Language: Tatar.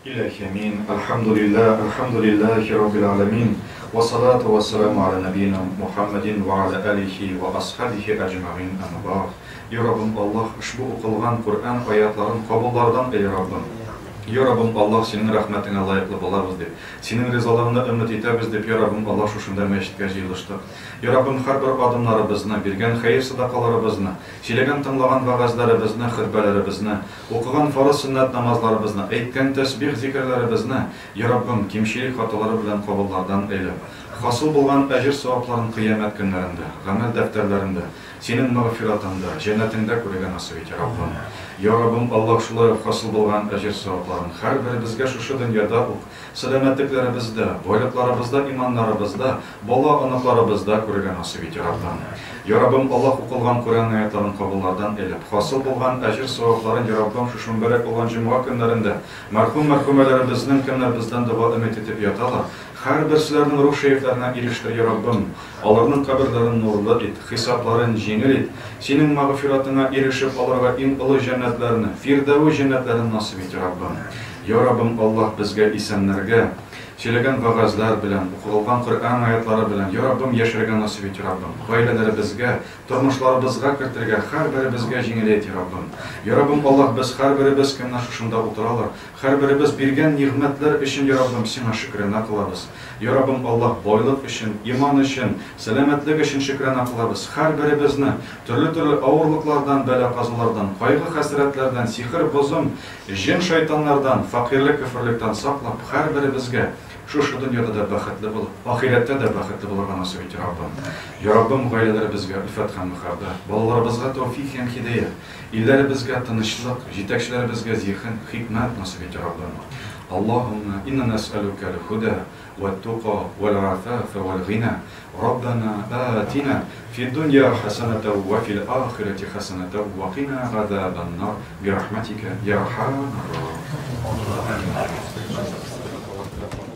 Иләһи амин. Әлхәмдүлилләһ, әлхәмдүлилләһи раббил галәмин, вассалату вассаламу аля нәбиина Мухаммадин ва аля алихи ва асхабихи әҗмәгыйн, әмма бәгъд. Йа Раббым Аллаһ, ошбу укылган Коръән аятларын кабуллардан әй Раббым. Йа Раббым Аллаһ, Синең рәхмәтеңә лаеклы булабыз дип, Синең ризалыгыңны өмет итәбез дип, Йа Раббым Аллаһ, шушында мәчеткә җыелыштык. Йа Раббым, һәрбер адымнарыбызны, биргән хәер-садакаларыбызны, сөйләгән-тыңлаган вәгазьләребезне, хөтбәләребезне, Укыган фарыз-сөннәт намазларыбызны, әйткән тәсбих-зикерләребезне, йа Раббым, кимчелек-хаталары белән кабуллардан әйлә. Хасыл булган әҗер-савапларын кыямәт көннәрендә, гамәл дәфтәрләрендә, Синең мәгъфиратыңда, җәннәтеңдә күрергә насыйп ит, йа Раббым. Йа Раббым, Аллаһ, шулай ук хасыл булган әҗер-савапларын һәрберебезгә шушы дөньяда ук, сәламәтлекләребездә, байлыкларыбызда, иманнарыбызда, бала-оныкларыбызда күрергә насыйп ит, йа Раббым. Йа Раббым, Аллаһ укылган Коръән аятларын кабуллардан әйләп, хасыл булган әҗер-савапларын, йа Раббым, шушы мөбарәк булган җомга көннәрендә мәрхүм-мәрхүмәләребезнең, кемнәр бездән дога өмет итеп яталар, һәрберселәренең рух шәрифләренә ирештер, йа Раббым. Аларның каберләрен нурлы ит, хисапларын җиңел ит, Синең мәгъфиратыңа ирешеп, аларга иң олы җәннәтләрне, Фирдәве җәннәтләрен насыйп ит, йа Раббым. Йа Раббым, Аллаһ, безгә, исәннәргә, сөйләгән вәгазьләр белән, укылган Коръән аятлары белән, йа Раббым, яшәргә насыйп ит, йа Раббым. Гаиләләребезгә, тормышларыбызга кертергә, һәрберебезгә җиңеләйт, йа Раббым. Йа Раббым, Аллаһ, без һәрберебез, кемнәр шушында утыралар, һәрберебез биргән нигъмәтләр өчен, йа Раббым, Сиңа шөкрана кылабыз. Йа Раббым, Аллаһ, байлык өчен, иман өчен, сәламәтлек өчен шөкрана кылабыз. Һәрберебезне төрле-төрле авырлыклардан, бәла-казалардан, кайгы-хәсрәтләрдән, сихер-бозым, Җен-шайтаннардан, фәкыйрьлек-көферлектән саклап, һәрберебезгә шушы дөньяда да бәхетле булып, ахирәттә дә бәхетле булырга насыйп ит, йа Раббым. Йа Раббым, гаиләләребезгә өлфәт һәм мәхәббәт, балаларыбызга тәүфик һәм һидаять, илләребезгә тынычлык, җитәкчеләребезгә зиһен, хикмәт насыйп ит, йа Раббым. Аллаһуммә инна нәсьәлүкәл-һүдә вәт-тука вәл-гафафә вәл-гина. Раббана атина фид-дунья хәсәнәтәү вә фил-ахирәти хәсәнәтәү вә кина газабән-нар бирахмәтикә йә архамәр рахимин.